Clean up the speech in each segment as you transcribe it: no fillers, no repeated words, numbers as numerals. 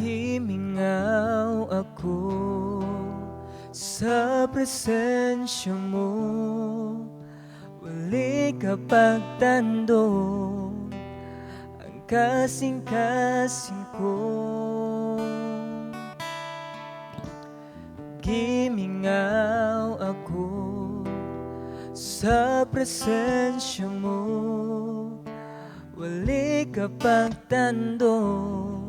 Gimingaw ako sa presensya mo. Wali ka pagtandog ang kasing-kasing ko. Gimingaw ako sa presensya mo. Wali ka pagtandog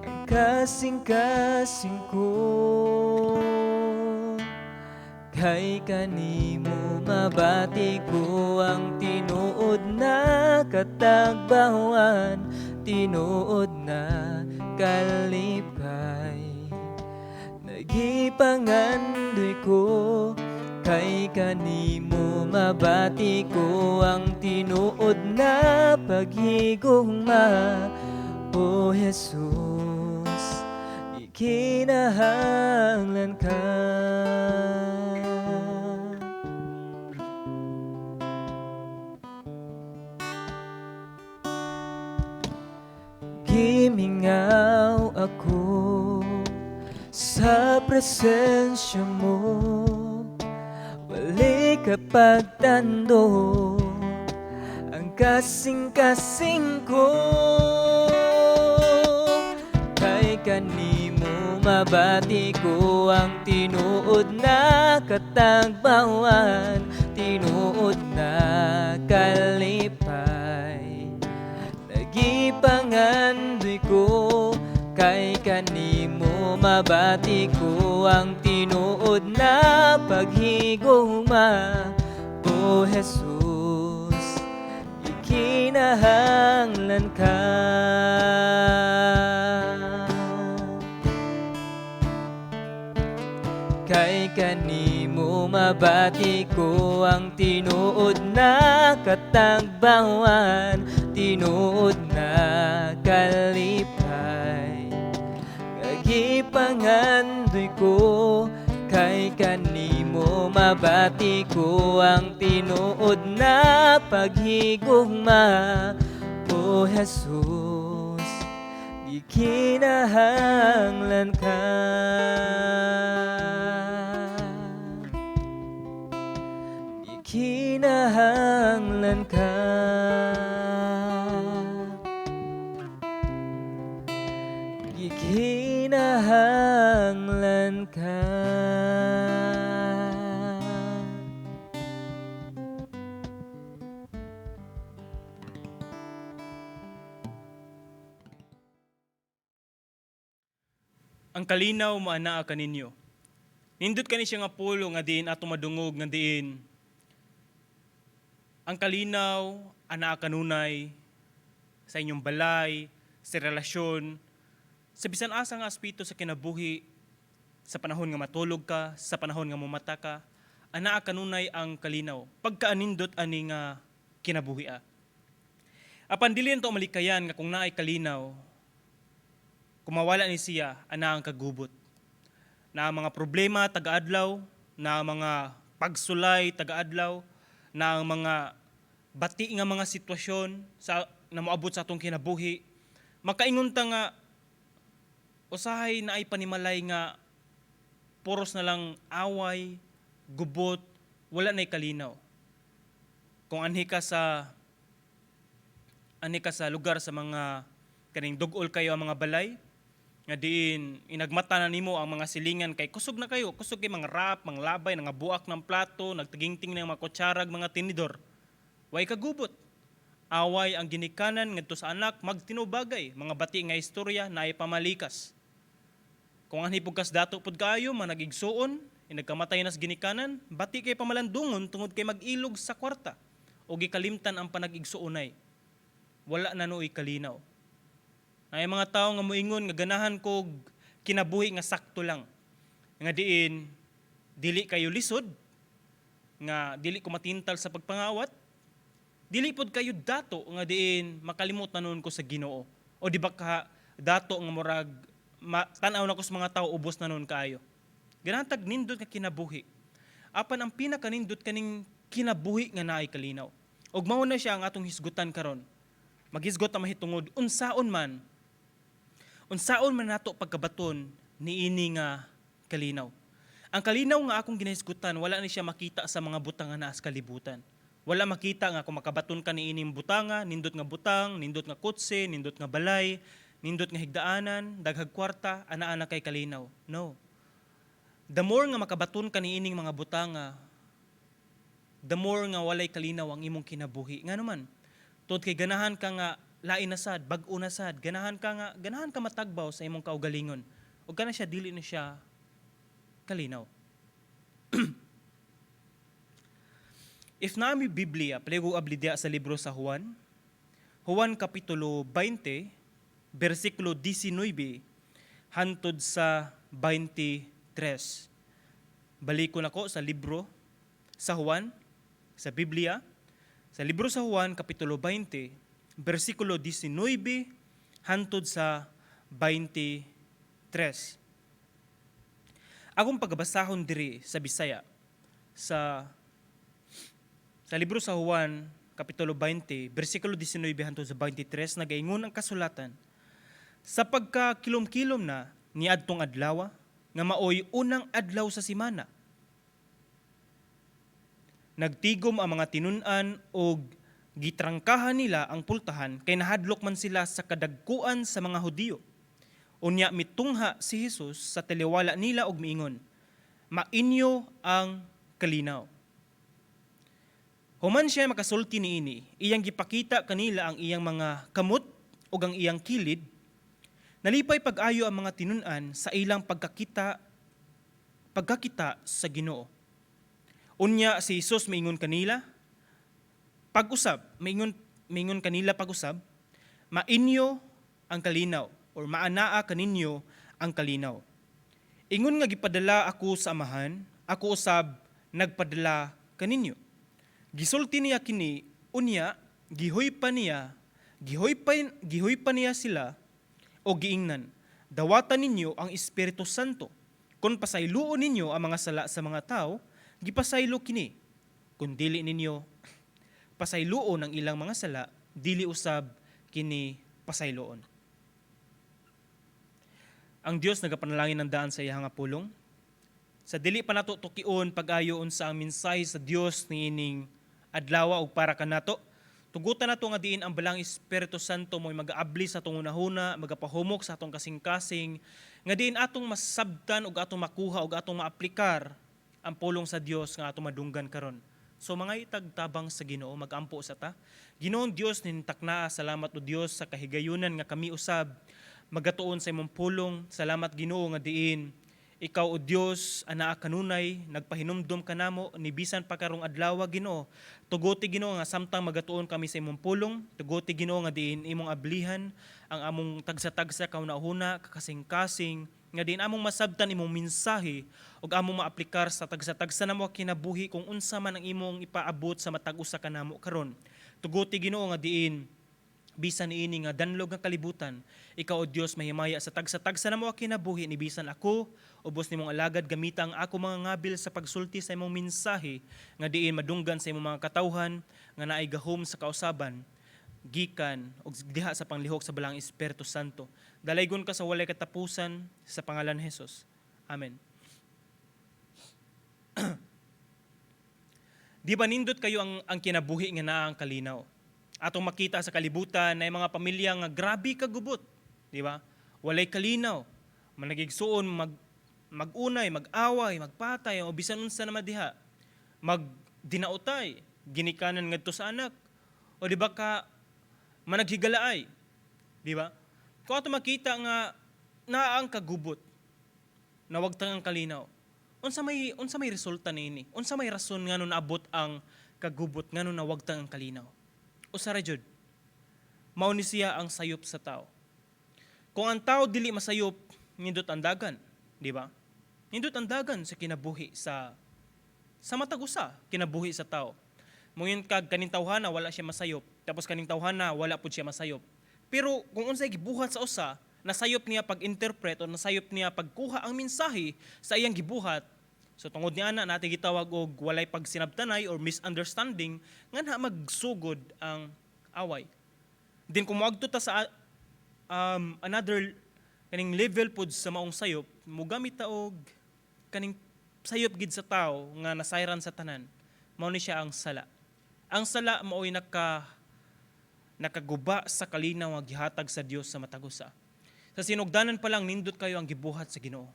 ang kasing-kasing ko. Kay kanimo mabati ko ang tinuod na katagbawan, tinuod na kalipay. Nagipangandoy ko kay kanimo mabati ko ang tinuod na paghigugma. O Jesus, ikinahanglan ka. Gimingaw ako sa presensya mo. Wali ka pagtando ang kasing-kasing ko. Kay kanimo mabati ko ang tinuod na katagbawan, tinuod na kalipay. Nagipangandoy ko kay kanimo mabati ko ang tinuod na paghigugma. O Jesus, ikinahanglan ka. Kay kanimo mabati ko ang tinuod na katagbawan, tinuod na kalipay. Kagipangandoy ko kay kanimo mabati ko ang tinuod na paghigugma. O Jesus, gikinahanglan ka. Gikinahanglan ka. Gikinahanglan ka. Ang kalinaw maanaa kaninyo. Nindot kani siya nga pulo nga diin ato madungog nga diin. Ang kalinaw anaa kanunay sa inyong balay, sa relasyon, sa bisan asa nga aspeto sa kinabuhi, sa panahon nga matulog ka, sa panahon nga mumata ka, anaa kanunay ang kalinaw. Pagkaanindot ani nga kinabuhi a. Apan dili to malikayan nga kung naay kalinaw, kumawala ni siya ana ang kagubot. Na ang mga problema taga-adlaw, na ang mga pagsulay taga-adlaw, na ang mga bati nga mga sitwasyon sa na moabot sa atong kinabuhi, makaingon ta nga usahay na ay panimalay nga puros na lang away, gubot, wala na'y kalinaw. Kung anhi ka sa lugar sa mga kaning dugol kayo ang mga balay, nga diin inagmata na nimo ang mga silingan kay kusog na kayo, kusog kay mga rap, mga labay, nga buak ng plato, nagtagingting ng mga kutsarag, mga tinidor. Way kagubot. Away ang ginikanan ngadto sa anak, magtinubagay, mga bati nga istorya na pamalikas. Kung anhi pud kas dato pud kaayo managigsuon, inagkamatay nas ginikanan, bati kay pamalandungon tungod kay mag-ilog sa kwarta o gikalimtan ang panagigsuonay. Wala na nooy kalinaw. Ay mga tao nga moingon nga ganahan kog kinabuhi nga sakto lang. Nga diin dili kayo lisod, nga dili ko matintal sa pagpangawat, dili pod kayo dato nga diin makalimot na noon ko sa Ginoo. O di ba ka dato nga murag tan-aw na ko sa mga tao ubos na noon kaayo. Ganahan tag nindot nga kinabuhi. Apan ang pinakanindot kaning kinabuhi nga naay kalinaw. Og mao na siya ang atong hisgutan karon. Maghisgot ta mahitungod unsaon man. Unsaon man nato pagkabaton niini nga kalinaw? Ang kalinaw nga akong ginahisgutan, wala ni siya makita sa mga butang nga naa sa kalibutan. Wala makita nga kung makabaton ka niining butanga, nindot nga butang, nindot nga kotse, nindot nga balay, nindot nga higdaanan, daghag kwarta, ana-ana kay kalinaw. No. The more nga makabaton ka niining mga butanga, the more nga walay kalinaw ang imong kinabuhi. Ngano man, tungod kay ganahan ka nga lain na sad, bag-o na sad, ganahan ka nga ganahan ka matagbaw sa imong kaugalingon. Ug kana siya, dili na siya kalinaw. If naa moy Biblia, palihog abli diha sa libro sa Juan. Juan Kapitulo 20, versikulo 19 hantod sa 23. Balikon ako sa libro sa Juan, sa Biblia, sa libro sa Juan, Kapitulo 20, versikulo 19 hantod sa 23. Akong pagabasahon diri sa Bisaya sa libro sa Juan, Kapitulo 20, versikulo 19 hantod sa 23, nagaingon ang kasulatan: "Sa pagkakilom-kilom na niadtong adlaw, nga maoy unang adlaw sa simana, nagtigom ang mga tinun-an og gitrangkahan nila ang pultahan kay nahadlok man sila sa kadagkuan sa mga Hudiyo. Unya mitungha si Jesus sa taliwala nila og miingon, 'Mainyo ang kalinaw.' Human siya makasulti niini, iyang gipakita kanila ang iyang mga kamot ug ang iyang kilid. Nalipay pag-ayo ang mga tinun-an sa ilang pagkakita sa Ginoo. Unya si Jesus miingon kanila, pag-usab, miingon kanila pag-usab, 'Mainyo ang kalinaw,' or 'Maanaa kaninyo ang kalinaw. Ingon nga gipadala ako sa Amahan, ako usab nagpadala kaninyo.' Gisulti niya kini, unya gihuypa niya sila o giingnan, 'Dawatan ninyo ang Espiritu Santo. Kung pasayloon ninyo ang mga sala sa mga tao, gipasaylo kini. Kung dili ninyo pasayloon ang ilang mga sala, dili usab kini pasayloon.'" Ang Dios nagapanalangin ng daan sa iyang nga pulong. Sa dili pa nato tukion pag-ayo unsa ang mensahe sa Dios niining adlaw ug para kanato, tugutan nato nga diin ang Balaang Espiritu Santo mo'y magaabli sa atong hunahuna, magapahumok sa atong kasing-kasing, nga diin atong masabtan ug atong makuha ug atong maaplikar ang pulong sa Dios nga atong madunggan karon. So mga itagtabang sa Ginoo, magampo sa ta. Ginoong Dios nintakna, salamat o Dios sa kahigayunan nga kami usab magatuon sa imong pulong. Salamat, Ginoo, nga diin ikaw, o Dios, anaa kanunay, nagpahinumdom kanamo ni bisan pa karong adlaw, Ginoo. Tuguti, Ginoo, nga samtang magatuon kami sa imong pulong, tuguti, Ginoo, nga diin imong ablihan ang among tagsa-tagsa kahuna-huna, kakasing-kasing, nga diin among masabtan imong mensahe ug among maaplikar sa tagsa-tagsa namo kinabuhi kung unsa man ang imong ipaabot sa matag usa kanamo karon. Tuguti, Ginoo, nga diin bisan niini nga danlog nga kalibutan, ikaw, O Dios, mahimaya sa tagsa-tagsa namo kinabuhi ni bisan ako ubos nimong alagad. Gamita ang ako mga ngabil sa pagsulti sa imong mensahe nga diin madunggan sa imong mga katawhan nga naay gahom sa kausaban gikan og diha sa panglihok sa Balaang Espiritu Santo. Dalaygon ka sa walay katapusan sa pangalan ni Jesus. Amen. Di ba nindot kayo ang kinabuhi nga naa ang kalinaw? Atong makita sa kalibutan na mga pamilya nga grabe kagubot, di ba? Walay kalinaw. Managigsuon mag-unay, mag-away, magpatay o bisan unsa naman diha. Magdinautay, ginikanan ngadto sa anak. O di ba ka managhigalaay, di ba? Kung ato makita nga naa ang kagubot, nawagtang ang kalinaw. Unsa may resulta niini? Unsa may rason ngano naabot ang kagubot, ngano nawagtang ang kalinaw? Usa ra jud. Mao ni siya ang sayop sa tao. Kung ang tao dili masayop, nindot ang dagan, di ba? Nindot ang dagan sa kinabuhi sa matag usa, kinabuhi sa tao. Mungingon kag kaning tawhana wala siya masayop, tapos kaning tawhana wala pud siya masayop. Pero kung unsay gibuhat sa usa, nasayop niya pag-interpret o nasayop niya pagkuha ang mensahe sa iyang gibuhat. So tungod ni ana natin gitawag og walay pagsinabtanay or misunderstanding nga na magsugod ang away. Din kung moadto ta sa another Kaning level pod sa maong sayop, mugamit ta og kaning sayop gid sa tao nga nasayran sa tanan. Mao ni siya ang sala. Ang sala mao'y nakaguba sa kalinaw nga gihatag sa Dios sa matag usa. Sa sinugdanan pa lang, nindot kayo ang gibuhat sa Ginoo.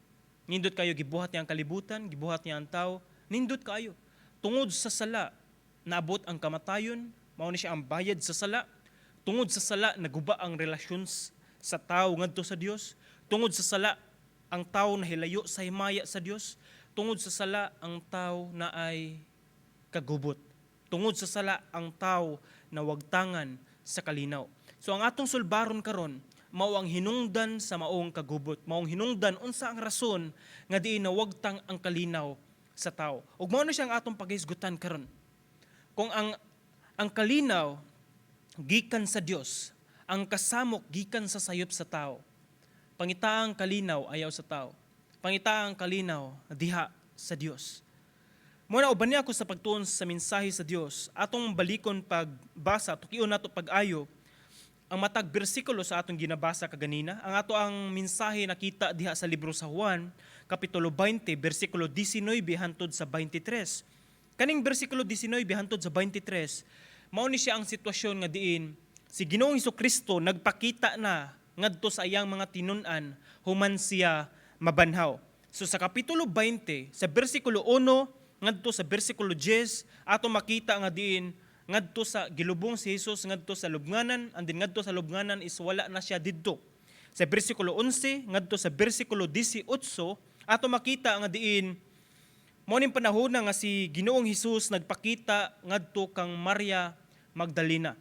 Nindot kayo gibuhat niya ang kalibutan, gibuhat niya ang tao, nindot kayo. Tungod sa sala, naabot ang kamatayon, mao ni siya ang bayad sa sala. Tungod sa sala, naguba ang relasyon sa tao ngadto sa Dios. Tungod sa sala, ang tao nahilayo sa himaya sa Dios. Tungod sa sala, ang tao na ay kagubot. Tungod sa sala, ang tao nawagtangan sa kalinaw. So ang atong sulbaron karon mao ang hinungdan sa maong kagubot, maong hinungdan unsa ang rason nga diin nawagtang ang kalinaw sa tao. Ug mao na siya ang atong paghisgutan karon. Kung ang kalinaw gikan sa Dios, ang kasamok gikan sa sayop sa tao. Pangitaa ang kalinaw ayaw sa tao. Pangitaa ang kalinaw diha sa Dios. Muna uban niya ako sa pagtuon sa mensahe sa Dios. Atong balikon pagbasa, tukion nato pag-ayo ang matag bersikulo sa atong ginabasa kaganina. Ang ato ang mensahe nakita diha sa libro sa Juan, kapitulo 20, bersikulo 19 hantod sa 23. Kaning bersikulo 19 hantod sa 23, mao ni siya ang sitwasyon nga diin si Ginoong Kristo nagpakita na ngadto sa iyang mga tinun-an human siya mabanhaw. So sa kapitulo 20, sa bersikulo 1 ngadto sa bersikulo 10, ato makita nga diin ngadto sa gilubong si Jesus ngadto sa lubnganan, and then ngadto sa lubnganan is wala na siya didto. Sa bersikulo 11 ngadto sa bersikulo 18, ato makita nga diin mao ning panahon nga si Ginoong Hesus nagpakita ngadto kang Maria Magdalena.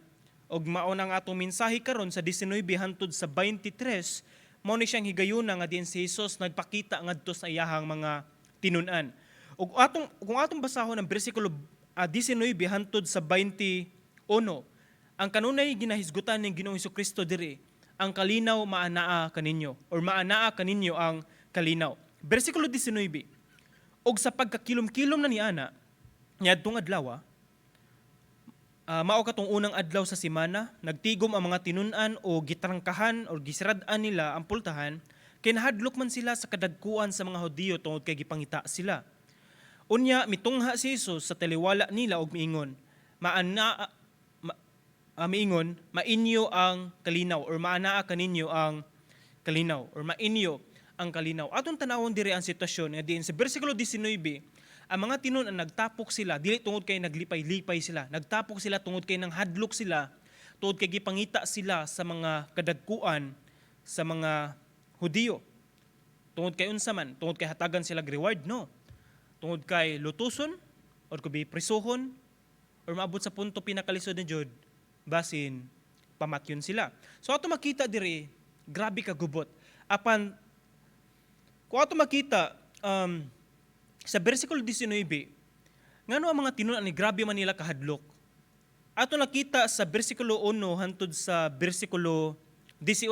Og mao nang atong mensahe karon sa 19 hantod sa 23, mao ni siyang higayuna nga diin si Jesus nagpakita ngadto sa iyahang mga tinun-an. Ug atong kung atong basahon ang bersikulo 19 hantod sa 21, ang kanunay ginahisgutan ng Ginoong Kristo diri, ang kalinaw maanaa kaninyo or maanaa kaninyo ang kalinaw. Bersikulo 19, og sa pagkakilom-kilom na niana, niadtong adlaw, mao katong unang adlaw sa semana, nagtigom ang mga tinun-an o gitrangkahan o gisirad-an nila ang pultahan, kay nahadlok man sila sa kadagkuan sa mga Hudiyo tungod kay gipangita sila. Unya mitungha si Jesus sa taliwala nila og miingon, maana ma, miingon, "Mainyo ang kalinaw" or "Maanaa kaninyo ang kalinaw" or "Mainyo ang kalinaw." Atong tanawon diri ang sitwasyon nga diin sa bersikulo 19, ang mga tinun-an nagtapok sila dili tungod kay naglipay-lipay sila. Nagtapok sila tungod kay nanghadlok sila, tungod kay gipangita sila sa mga kadagkuan sa mga Hudiyo. Tungod kay unsa man? Tungod kay hatagan sila reward? No. Tungod kay lutuson or kubi prisuhon or maabot sa punto pinakalisod ni jud, basin pamatyon sila. So ato makita diri, grabe ka gubot. Apan kung ato makita sa versikulo 19, ngano ang mga tinun-an ni grabe man nila kahadlok? Ato nakita sa versikulo 1 hantod sa versikulo 18.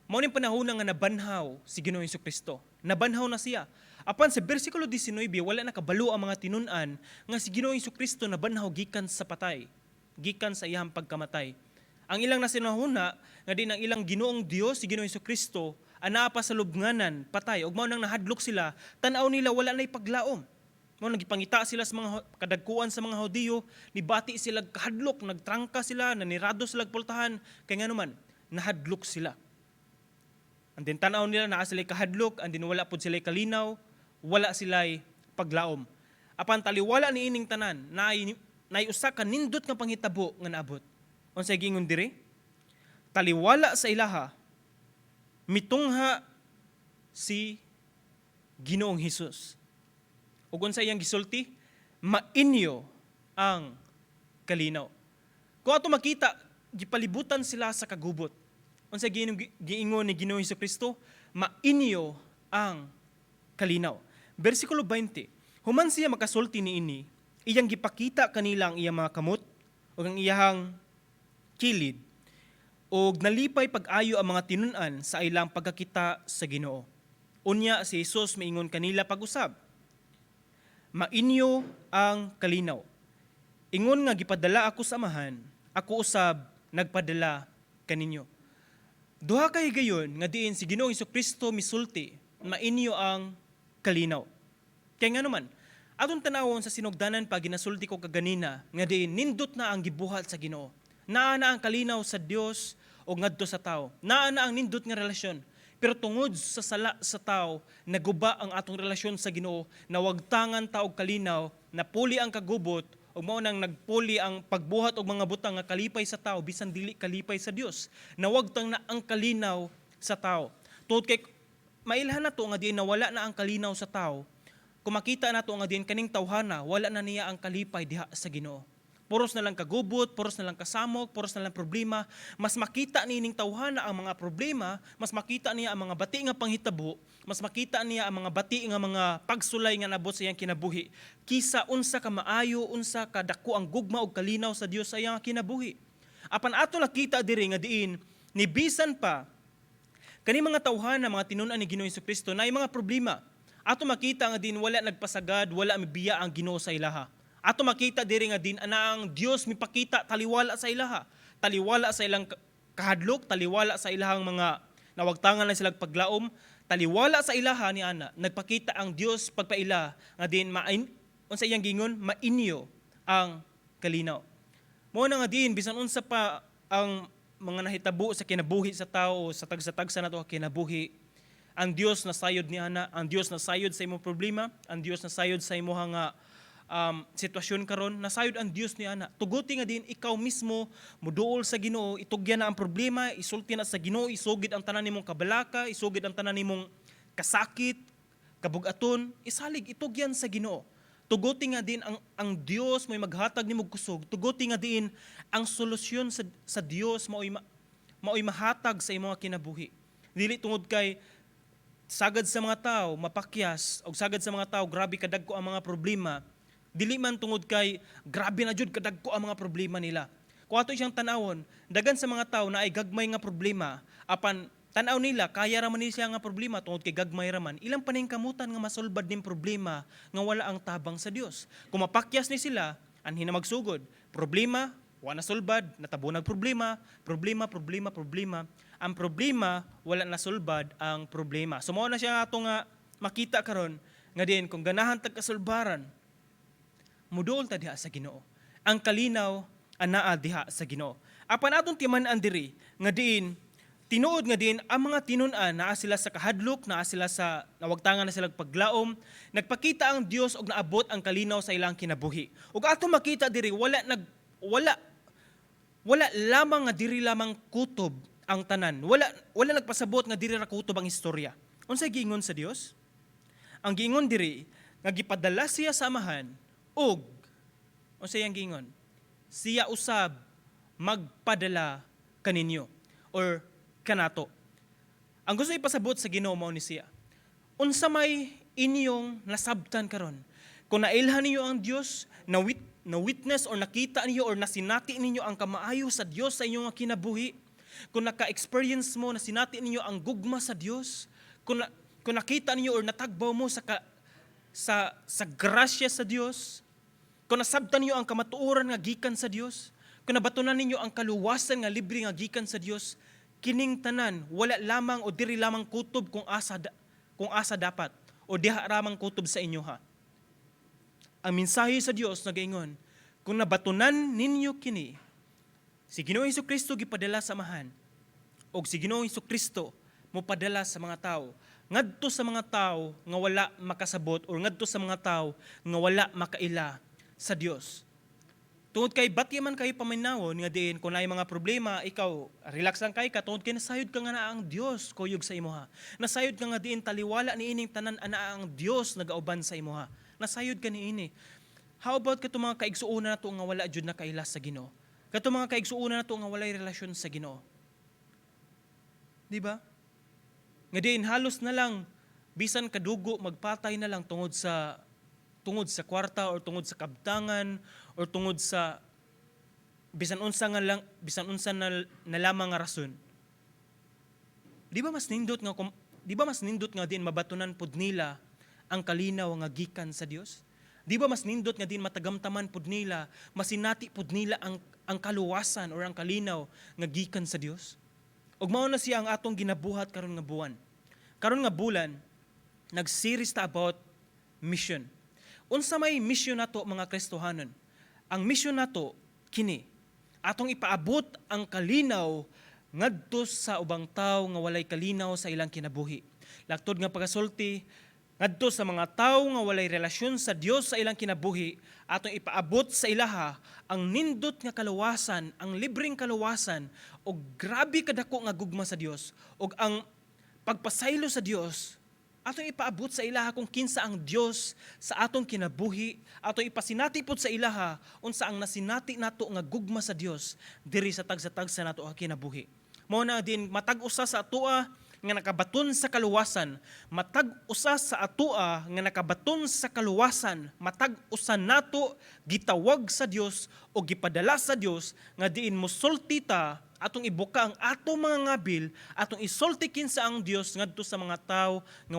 Mao ning panahon nga nabanhaw si Ginoong Kristo. Nabanhaw na siya. Apan sa versikulo 19, wala nakabalo ang mga tinun-an nga si Ginoong Kristo nabanhaw gikan sa patay, gikan sa iyang pagkamatay. Ang ilang nasinahuna nga din ang ilang Ginoong Dios si Ginoong Kristo anaa pa sa lubnganan, patay, ug mao nang nahadlok sila, tan-aw nila wala nay paglaom. Mao nagipangita sila sa mga kadagkuan sa mga Hudiyo, nibati sila kahadlok, nagtrangka sila, nanirado sila pultahan, kay ngano man, nahadlok sila. And then tanaw nila naa sila kahadlok, and then wala pud sila kalinaw, wala sila'y paglaom. Apan taliwala ni ining tanan, naay usa ka nindot nga panghitabo nga naabot. Unsay giingon diri? Taliwala sa ilaha, mitungha si Ginoong Hesus. Ug unsa iyang gisulti? "Mainyo ang kalinaw." Kung ato makita, gipalibutan sila sa kagubot. Unsa giingon ni Ginoong Kristo? "Mainyo ang kalinaw." Bersikulo 20. Human siya makasulti niini, iyang gipakita kanila ang iyang mga kamot ug ang iyang kilid, ug nalipay pag-ayo ang mga tinun-an sa ilang pagkakita sa Ginoo. Unya si Jesus miingon kanila pag-usab, "Mainyo ang kalinaw. Ingon nga gipadala ako sa Amahan, ako usab nagpadala kaninyo." Duha ka higayon nga diin si Ginoong Kristo misulti, "Mainyo ang kalinaw." Kaya nga naman, atong tanawon sa sinugdanan pa, ginasulti ko kaganina, nga diin nindot na ang gibuhat sa Ginoo. Naa na ang kalinaw sa Dios o ngadto sa tao. Naa na ang nindot nga relasyon. Pero tungod sa sala sa tao, naguba ang atong relasyon sa Ginoo, nawagtangan ta og kalinaw, napuli ang kagubot, ug mao nang nagpuli ang pagbuhat og mga butang nga kalipay sa tao bisan dili kalipay sa Dios. Nawagtang na ang kalinaw sa tao. Tungod kay mailhan nato nga diin nawala na ang kalinaw sa tao, kung makita nato nga diin kaning tawhana, wala na niya ang kalipay diha sa Ginoo. Puros na lang kagubot, puros na lang kasamok, puros na lang problema. Mas makita niining tawhana ang mga problema, mas makita niya ang mga bati nga panghitabo, mas makita niya ang mga bati nga mga pagsulay nga nabot sa iyang kinabuhi kisa unsa ka maayo, unsa ka dako ang gugma og kalinaw sa Dios sa iyang kinabuhi. Apan ato nakita diri nga diin ni bisan pa kani mga tawhana, mga tinun-an ni Ginoong Kristo na mga problema. Ato makita nga din wala nagpasagad, wala mibiya ang Ginoo sa ilaha. Ato makita diri nga din ana ang Dios mipakita taliwala sa ilaha. Taliwala sa ilang kahadlok, taliwala sa ilahang mga nawagtangan na silang paglaom, taliwala sa ilaha ni ana, nagpakita ang Dios pagpaila nga din main unsa iyang gingon, "Mainyo ang kalinaw." Mao na nga din bisan unsa pa ang mga nahitabo sa kinabuhi sa tao, sa tagsa-tagsa nato kinabuhi, ang Dios nasayod ni ana, ang Dios nasayod sa imong problema, ang Dios nasayod sa imong nga sitwasyon karon, nasayod ang Dios ni ana. Tuguti nga din ikaw mismo muduol sa Ginoo, itugyan na ang problema, isulti na sa Ginoo, isugid ang tanan nimong kabalaka, isugid ang tanan nimong kasakit, kabugaton, isalig, itugyan sa Ginoo. Tuguti nga din ang Dios mo'y maghatag nimo kusog. Tuguti nga din ang solusyon sa Dios mao'y mahatag sa imong kinabuhi. Dili tungod kay sagad sa mga tao mapakyas o sagad sa mga tao grabe kadagko ang mga problema. Dili man tungod kay grabe na jud kadagko ang mga problema nila. Kung ato siyang tanawon, dagan sa mga tao na ay gagmay nga problema, apan tanaw nila kaya ra man nila siya nga problema tungod kay gagmay ra man, ilang paningkamutan nga masulbad ning problema nga wala ang tabang sa Dios. Kung mapakyas ni sila, anhi na magsugod. Problema, wa na sulbad, natabunag problema, problema, problema, problema. Ang problema, wala na sulbad ang problema. So mao na siya ato nga makita karon nga din kung ganahan tag kasulbaran, muduol ta diha sa Ginoo. Ang kalinaw anaa diha sa Ginoo. Apan atong timan-an diri nga diin tinuod nga din ang mga tinun-an naa sila sa kahadlok, naa sila sa nawagtangan na sila paglaom, nagpakita ang Dios og naabot ang kalinaw sa ilang kinabuhi. Ug ato makita diri wala nag wala wala lamang nga diri lamang kutob ang tanan. Wala nagpasabot nga diri ra kutob ang istorya. Unsay giingon sa Dios? Ang giingon diri nga gipadala siya sa Amahan ug unsay ang giingon? Siya usab magpadala kaninyo or kanato. Ang gusto ipasabot sa Ginoo mao ni siya. Unsa may inyong nasabtan karon? Kung nailhan ninyo ang Dios, na witness or nakita ninyo or nasinati ninyo ang kamaayo sa Dios sa inyong kinabuhi, kung naka-experience mo, nasinati ninyo ang gugma sa Dios, kung nakita ninyo or natagbaw mo sa grasya sa Dios, kung nasabtan ninyo ang kamatuoran nga gikan sa Dios, kung nabatunan ninyo ang kaluwasan nga libre nga gikan sa Dios, kining tanan wala lamang o diri lamang kutob kung asa dapat o diha ramang kutob sa inyo ha. Ang mensahe sa Dios nagaingon, kung nabatunan ninyo kini, si Ginoong Kristo gipadala sa Amahan og si Ginoong Kristo mopadala sa mga tao ngadto sa mga tao nga wala makasabot or ngadto sa mga tao nga wala makaila sa Dios. Tungod kay bati man kayo paminawon nga diin kung naay mga problema, ikaw relax lang kay ka tungod kay nasayod ka nga naa ang Dios kuyog sa imoha. Nasayod ka nga diin taliwala ni ining tanan ana ang Dios nagauban sa imoha. Nasayod ka niini. How about kato mga kaigsuonan nato nga wala jud nakaila sa Ginoo? Kato mga kaigsuonan nato nga walay relasyon sa Ginoo? Di ba? Nga diin halos na lang bisan kadugo magpatay na lang tungod sa kwarta or tungod sa kabtangan or tungod sa bisan unsa nga lang bisan unsa na lamang nga rason. Di ba mas nindot nga din mabatunan pud nila ang kalinaw nga gikan sa Dios? Di ba mas nindot nga din matagamtaman pud nila, masinati pud nila ang kaluwasan or ang kalinaw nga gikan sa Dios? Ug mao na siya ang atong ginabuhat karon nga buwan. Karon nga bulan, nag-series ta about mission. Unsa may mission nato, mga Kristohanon? Ang mission nato kini: atong ipaabot ang kalinaw ngadto sa ubang tawo nga walay kalinaw sa ilang kinabuhi. Laktod nga pagasulti, ngadto sa mga tawo nga walay relasyon sa Dios sa ilang kinabuhi, atong ipaabot sa ilaha ang nindot nga kaluwasan, ang libreng kaluwasan ug grabe kadako nga gugma sa Dios ug ang pagpasaylo sa Dios. Atong ipaabot sa ilaha kung kinsa ang Dios sa atong kinabuhi, atong ipasinati pod sa ilaha unsa ang nasinati nato nga gugma sa Dios diri sa tagsa-tagsa nato ang kinabuhi. Mao na din matag usa sa atoa nga nakabaton sa kaluwasan, matag usa sa atoa nga nakabaton sa kaluwasan, matag usa nato gitawag sa Dios o gipadala sa Dios nga diin mosulti ta, atong ibuka ang atong mga ngabil, atong isulti kinsa ang Dios ngadto sa mga tawo nga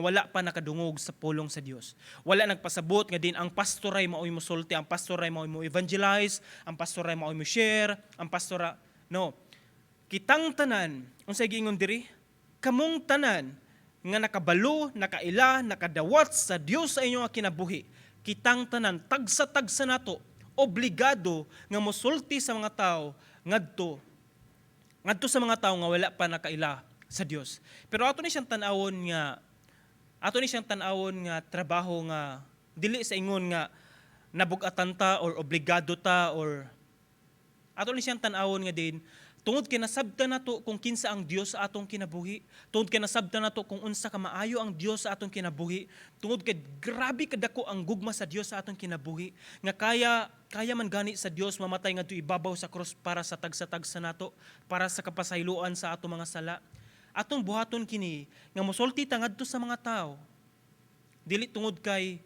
wala pa nakadungog sa pulong sa Dios. Wala nagpasabot nga din ang pastor ay maoy mosulti, ang pastor ay maoy mo evangelize, ang pastor ay maoy mo share, ang pastor. No. Kitang tanan, unsay giingon diri? Kamong tanan nga nakabalo, nakaila, nakadawat sa Dios sa inyong kinabuhi. Kitang tanan, tagsa-tagsa nato, obligado nga mosulti sa mga tao ngadto sa mga tao nga wala pa nakaila sa Dios. Pero ato ni siyang tan-awon nga trabaho nga dili sa ingon nga nabug-atan ta or obligado ta, or ato ni siyang tan-awon nga din tungod kay nasabtan nato kung kinsa ang Dios sa atong kinabuhi, tungod kay nasabtan nato kung unsa ka maayo ang Dios sa atong kinabuhi, tungod kay grabe kadako ang gugma sa Dios sa atong kinabuhi, nga kaya kaya man gani sa Dios mamatay ngadto ibabaw sa krus para sa tagsa-tagsa nato, para sa kapasayloan sa atong mga sala. Atong buhaton kini nga mosulti ta ngadto sa mga tao dili tungod kay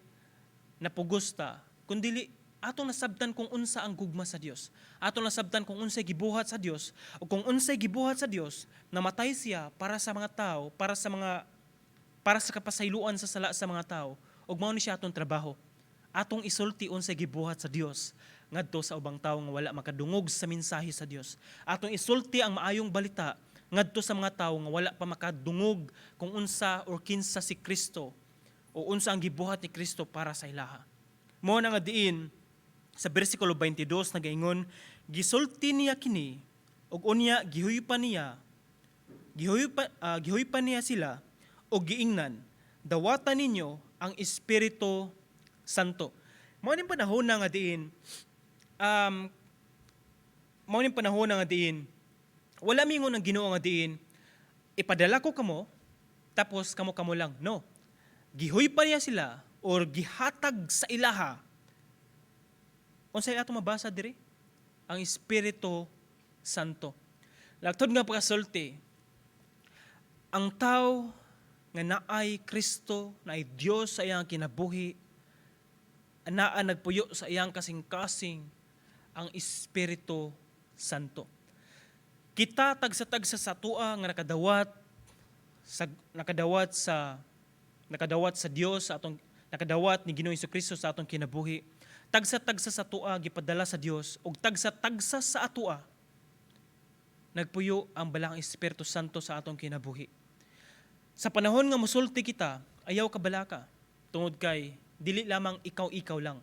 napugos ta, kundili atong nasabtan kung unsa ang gugma sa Dios. Atong nasabtan kung unsay gibuhat sa Dios o kung unsay gibuhat sa Dios, namatay siya para sa mga tao, para sa kapasayloan sa sala sa mga tao. Ug mao ni siya atong trabaho. Atong isulti unsay gibuhat sa Dios ngadto sa ubang tawo nga wala makadungog sa mensahe sa Dios. Atong isulti ang maayong balita ngadto sa mga tawo nga wala pa makadungog kung unsa or kinsa si Kristo o unsa ang gibuhat ni Kristo para sa ilaha. Mao na nga diin sa bersikulo 22 nagaingon, gisulti niya kini ug unya gihuypan niya sila ug giingnan, "Dawatan ninyo ang Espiritu Santo." Mao ning panahon na nga diin wala mingon ang Ginoo nga diin ipadala ko kamo tapos kamo-kamo lang. No. Gihuypan niya sila or gihatag sa ilaha. Unsay ato mabasa diri? Ang Espiritu Santo. Laktod nga pagkasulti, ang tao nga naay Kristo, naay Dios sa iyang kinabuhi, naa nagpuyo sa iyang kasing-kasing ang Espiritu Santo. Kita tagsa-tagsa sa atoa nga nakadawat sa Dios sa atong, nakadawat ni Ginoong Kristo sa atong kinabuhi. Tagsa-tagsa sa atoa gipadala sa Dios ug tagsa-tagsa sa atoa nagpuyo ang Balaang Espiritu Santo sa atong kinabuhi. Sa panahon nga musulti kita, ayaw kabalaka tungod kay dili lamang ikaw-ikaw lang.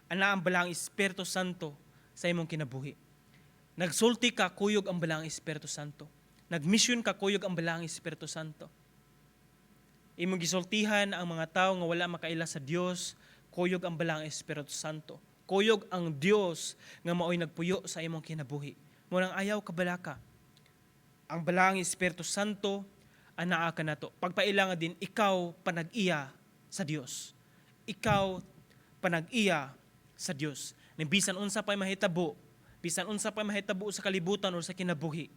Ana ang Balaang Espiritu Santo sa imong kinabuhi. Nagsulti ka, kuyog ang Balaang Espiritu Santo. Nagmisyon ka, kuyog ang Balaang Espiritu Santo. Imong gisultihan ang mga tao nga wala makaila sa Dios, kuyog ang Balaang Espiritu Santo. Kuyog ang Dios nga maoy nagpuyo sa imong kinabuhi. Mao nang ayaw kabalaka. Ang Balaang Espiritu Santo anaa kanato. Pagpaila nga din ikaw panag-iya sa Dios. Ikaw panag-iya sa Dios. Ni bisan unsa pa mahitabo, bisan unsa pa mahitabo sa kalibutan o sa kinabuhi,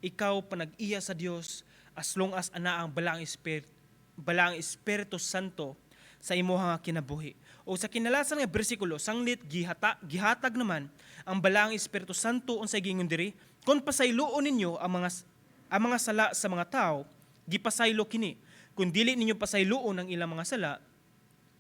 ikaw panag-iya sa Dios as long as ana ang Balaang Espiritu Santo sa imuha nga kinabuhi. O sa kinalasan nga bersikulo, sanglit gihatag naman ang Balaang Espiritu Santo. Unsay giingon diri? "Kung pasayloon ninyo ang mga sala sa mga tao, gipasaylo kini. Kung dili ninyo pasayloon ang ilang mga sala,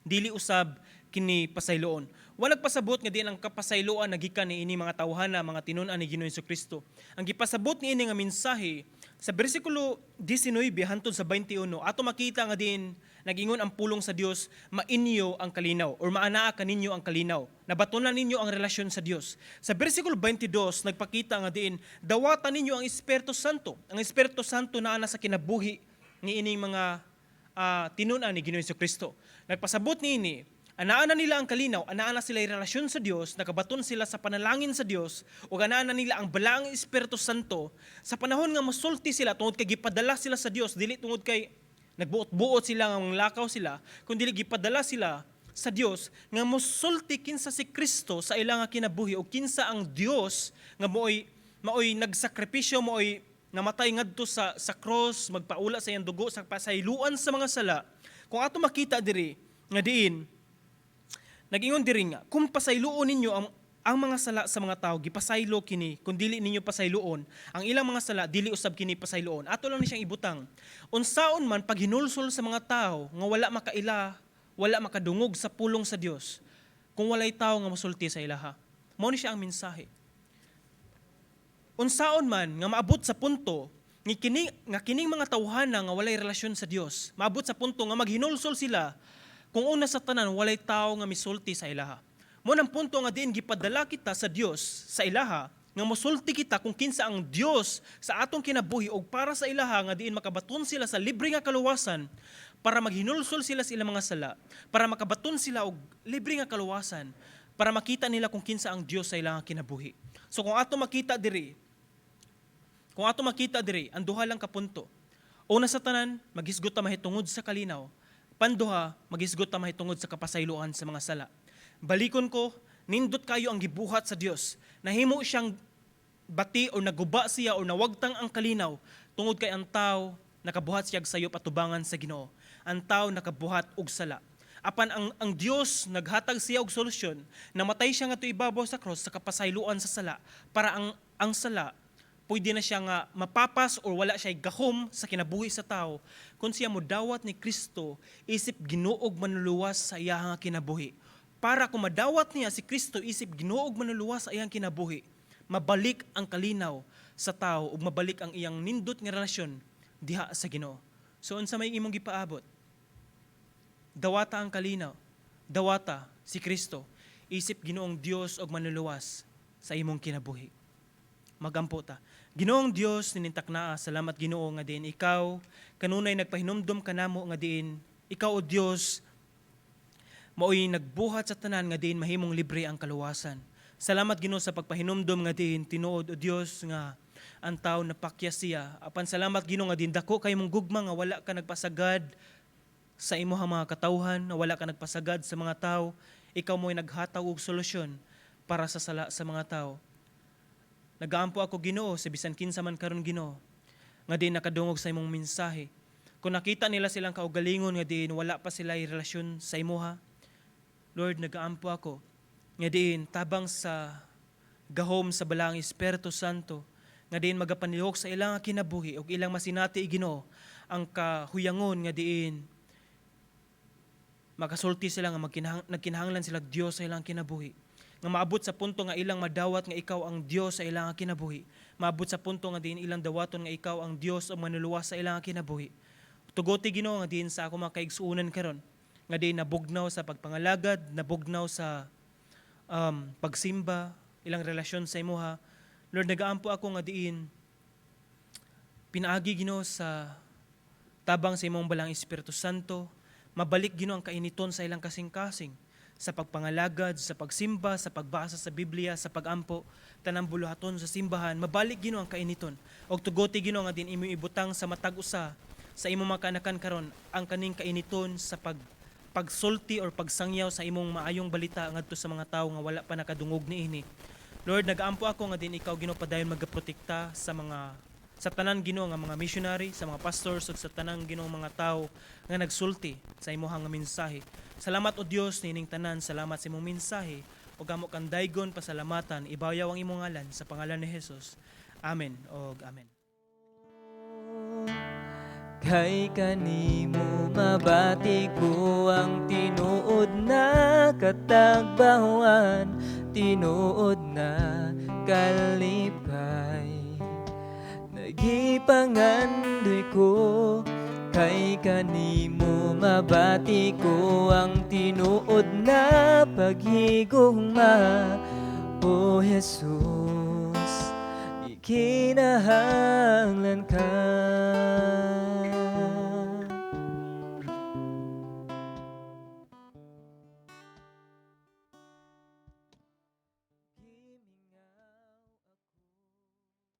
dili usab kini pasayloon. Wala nagpasabot nga diin ang kapasayloan nagikan ni ini mga tawhana, mga tinun-an ni Ginoong Kristo. Ang gipasabot niini nga mensahe sa bersikulo 19 hantod sa 21, ato makita nga diin nagingon ang pulong sa Dios, mainyo ang kalinaw or maanaa kaninyo ang kalinaw. Nabatonan ninyo ang relasyon sa Dios. Sa bersikulo 22 nagpakita nga diin dawatan ninyo ang Espiritu Santo. Ang Espiritu Santo naa na sa kinabuhi ni ining mga tinun-an ni Ginoong Kristo. Nagpasabot niini, anaa na nila ang kalinaw, anaa na sila yung relasyon sa Dios, nakabaton sila sa panalangin sa Dios, ug anaa na nila ang balaang Espiritu Santo sa panahon nga mosulti sila tungod kay gipadala sila sa Dios, dili tungod kay nagbuot-buot sila nga lakaw sila, kundi gipadala sila sa Dios nga mosulti kinsa si Kristo sa ilang nga kinabuhi o kinsa ang Dios nga maoy nagsakripisyo, maoy namatay ngadto sa cross, magpaula sa iyang dugo sa pasayloan sa mga sala. Kung ato makita diri nga diin nagingon diri nga kung pasayloon ninyo ang mga sala sa mga tao, gipasaylo kini. Kung dili ninyo pasayloon ang ilang mga sala, dili usab kini pasayloon. Ato lang ni siyang ibutang, unsaon man paghinulsol sa mga tao nga wala makaila, wala makadungog sa pulong sa Dios, kung walay tao nga mosulti sa ilaha? Mao ni siya ang mensahe. Unsaon man nga maabot sa punto nga kining mga tawhana nga walay relasyon sa Dios, maabot sa punto nga maghinulsol sila kung una sa tanan walay tao nga misulti sa ilaha? Mao nang punto nga diin gipadala kita sa Dios sa ilaha nga mosulti kita kung kinsa ang Dios sa atong kinabuhi og para sa ilaha nga diin makabaton sila sa libre nga kaluwasan para maghinulsol sila sa ilang mga sala, para makabaton sila og libre nga kaluwasan, para makita nila kung kinsa ang Dios sa ilang kinabuhi. So kung ato makita diri, ang duha lang ka punto. Una sa tanan, maghisgot ta mahitungod sa kalinaw. Panduha, maghisgot ta mahitungod sa kapasayloan sa mga sala. Balikon ko, nindot kayo ang gibuhat sa Dios. Nahimo siyang bati o naguba siya o nawagtang ang kalinaw tungod kay ang tao nakabuhat siya sayop atubangan sa Ginoo. Ang tao nakabuhat og sala. Apan ang Dios naghatag siya og solusyon, namatay siya ngadto ibabaw sa cross sa kapasayloan sa sala para ang sala pwede na siya nga mapapas or wala siya gahom sa kinabuhi sa tao kung siya modawat ni Kristo isip Ginoog Manluluwas sa iyang kinabuhi. Para kung madawat niya si Kristo isip Ginoog Manluluwas sa iyang kinabuhi, mabalik ang kalinaw sa tao ug mabalik ang iyang nindot nga relasyon diha sa Ginoo. So unsa may imong gipaabot? Dawata ang kalinaw. Dawata si Kristo isip Ginoong Dios ug Manluluwas sa imong kinabuhi. Magampo ta. Ginoong Dios, ninintak naa, salamat, Ginoo, nga diin ikaw kanunay nagpahinumdom kanamo nga diin ikaw, o Dios, maoy nagbuhat sa tanan nga diin mahimong libre ang kaluwasan. Salamat, Ginoo, sa pagpahinumdom nga diin tinuod, o Dios, nga ang tao napakyas siya. Apan salamat, Ginoo, nga diin dako kay mong gugma nga wala ka nagpasagad sa imong mga katawhan, nga wala ka nagpasagad sa mga tao. Ikaw mo'y naghatag og solusyon para sa sala sa mga tao. Nagaampo ako, Ginoo, sa bisan kinsa man karon, Ginoo, nga diin nakadungog sa imong mensahe. Kung nakita nila silang kaugalingon nga diin wala pa sila relasyon sa imuha, Lord, nagaampo ako nga diin tabang sa gahom sa Balaang Espiritu Santo nga diin magapanilok sa ilang kinabuhi ug ilang masinati, Ginoo, ang kahuyangon nga diin makasulti sila nga nagkinahanglan sila Dios sa ilang kinabuhi, nga maabot sa punto nga ilang madawat nga ikaw ang Dios sa ilang kinabuhi, maabot sa punto nga diin ilang dawaton nga ikaw ang Dios ang Manluluwas sa ilang kinabuhi. Tugoti, Ginoo, nga diin sa ako mga kaigsuonan karon nga diin nabugnaw sa pagpangalagad, nabugnaw sa pagsimba, ilang relasyon sa imuha, Lord, nagaampo ako nga diin pinaagi, Ginoo, sa tabang sa imong Balaang Espiritu Santo, mabalik, Ginoo, ang kainiton sa ilang kasing-kasing sa pagpangalagad, sa pagsimba, sa pagbasa sa Biblia, sa pagampo, tanang buluhaton sa simbahan, mabalik, Ginoo, ang kainiton. Og tugoti, Ginoo, nga diin imo ibutang sa matag usa sa imong mga kaanakan karon ang kaning kainiton sa pagsulti or pagsangyaw sa imong maayong balita ngadto sa mga tawo nga wala pa nakadungog niini. Lord, nagaampo ako nga diin ikaw, Ginoo, padayon magaprotekta sa tanan, Ginoo, nga mga missionary, sa mga pastors ug sa tanang, Ginoo, mga tawo nga nagsulti sa imong nga mensahe. Salamat, o Dios, niining tanan, salamat sa imong mensahe ug amo kang daygon pasalamatan, ibayaw ang imong ngalan sa pangalan ni Jesus. Amen og amen. Kay kanimo mabati ko ang tinuod na Katagbawan, tinuod na kalipay. Nagipangandoy ko kay kanimo mabati ko ang tinuod na paghigugma. O Jesus, ikinahanglan ka.